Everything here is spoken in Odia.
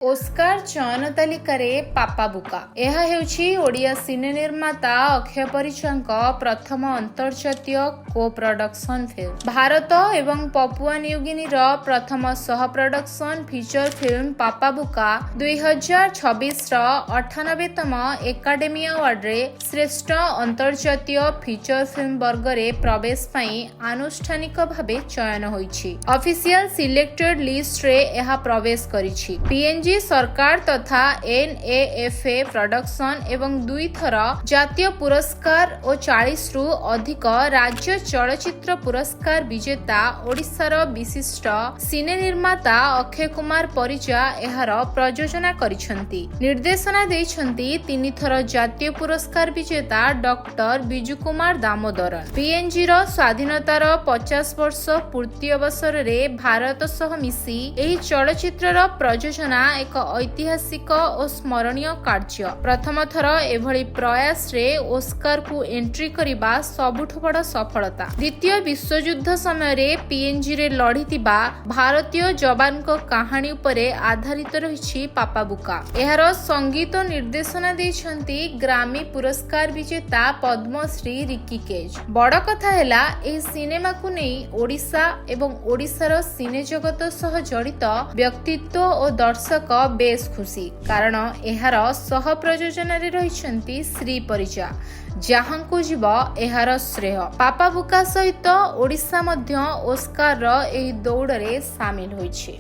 ଓସ୍କାର ଚୟନ ତାଲିକାରେ ପାପାବୁକା। ଏହା ହେଉଛି ଓଡ଼ିଆ ସିନେ ନିର୍ମାତା ଅକ୍ଷୟ ପରିଜାଙ୍କ ପ୍ରଥମ ଅନ୍ତର୍ଜାତୀୟ କୋ ପ୍ରଡକ୍ସନ ଫିଲ୍ମ। ଭାରତ ଏବଂ ପପୁଆ ନ୍ୟୁଗିନିର ପ୍ରଥମ ସହ ପ୍ରଡକ୍ସନ ଫିଚର ଫିଲ୍ମ ପାପାବୁକା 2026ର 98ତମ ଏକାଡେମୀ ଆୱାର୍ଡରେ ଶ୍ରେଷ୍ଠ ଅନ୍ତର୍ଜାତୀୟ ଫିଚର ଫିଲ୍ମ ବର୍ଗରେ ପ୍ରବେଶ ପାଇଁ ଆନୁଷ୍ଠାନିକ ଭାବେ ଚୟନ ହୋଇଛି। ଅଫିସିଆଲ ସିଲେକ୍ଟେଡ ଲିଷ୍ଟରେ ଏହା ପ୍ରବେଶ କରିଛି। ପିଏନଜି ସରକାର ତଥା ଏନ୍ଏଏଫଏ ପ୍ରଡକ୍ସନ ଏବଂ ଦୁଇଥର ଜାତୀୟ ପୁରସ୍କାର ଓ 40ରୁ ଅଧିକ ରାଜ୍ୟ ଚଳଚ୍ଚିତ୍ର ପୁରସ୍କାର ବିଜେତା ଓଡ଼ିଶାର ବିଶିଷ୍ଟ ସିନେ ନିର୍ମାତା ଅକ୍ଷୟ କୁମାର ପରିଜା ଏହାର ପ୍ରଯୋଜନା କରିଛନ୍ତି। ନିର୍ଦ୍ଦେଶନା ଦେଇଛନ୍ତି ତିନିଥର ଜାତୀୟ ପୁରସ୍କାର ବିଜେତା ଡକ୍ଟର ବିଜୁ କୁମାର ଦାମୋଦରନ। ପିଏନଜିର ସ୍ୱାଧୀନତାର 50 ବର୍ଷ ପୂର୍ତ୍ତି ଅବସରରେ ଭାରତ ସହ ମିଶି ଏହି ଚଳଚ୍ଚିତ୍ରର ପ୍ରଯୋଜନା ଏକ ଐତିହାସିକ ଓ ସ୍ମରଣୀୟ କାର୍ଯ୍ୟ। ପ୍ରଥମ ଥର ଏଭଳି ପ୍ରୟାସରେ ଓସ୍କାରକୁ ଏଣ୍ଟ୍ରି କରିବା ସବୁଠୁ ବଡ଼ ସଫଳତା। ଦ୍ୱିତୀୟ ବିଶ୍ୱଯୁଦ୍ଧ ସମୟରେ ପିଏନଜିରେ ଲଢ଼ିଥିବା ଭାରତୀୟ ଯବାନଙ୍କ କାହାଣୀ ଉପରେ ଆଧାରିତ ରହିଛି ପାପାବୁକା। ଏହାର ସଙ୍ଗୀତ ନିର୍ଦ୍ଦେଶନା ଦେଇଛନ୍ତି ଗ୍ରାମୀ ପୁରସ୍କାର ବିଜେତା ପଦ୍ମଶ୍ରୀ ରିକି କେଜ୍। ବଡ଼ କଥା ହେଲା, ଏହି ସିନେମାକୁ ନେଇ ଓଡ଼ିଶା ଏବଂ ଓଡ଼ିଶାର ସିନେ ଜଗତ ସହ ଜଡ଼ିତ ବ୍ୟକ୍ତିତ୍ୱ ଓ ଦର୍ଶକ ବେଶ୍ ଖୁସି, କାରଣ ଏହାର ସହ ପ୍ରଯୋଜନାରେ ରହିଛନ୍ତି ଶ୍ରୀ ପରିଜା, ଯାହାଙ୍କୁ ଯିବ ଏହାର ଶ୍ରେୟ। ପାପାବୁକା ସହିତ ଓଡ଼ିଶା ମଧ୍ୟ ଓସ୍କାରର ଏହି ଦୌଡ଼ରେ ସାମିଲ ହୋଇଛି।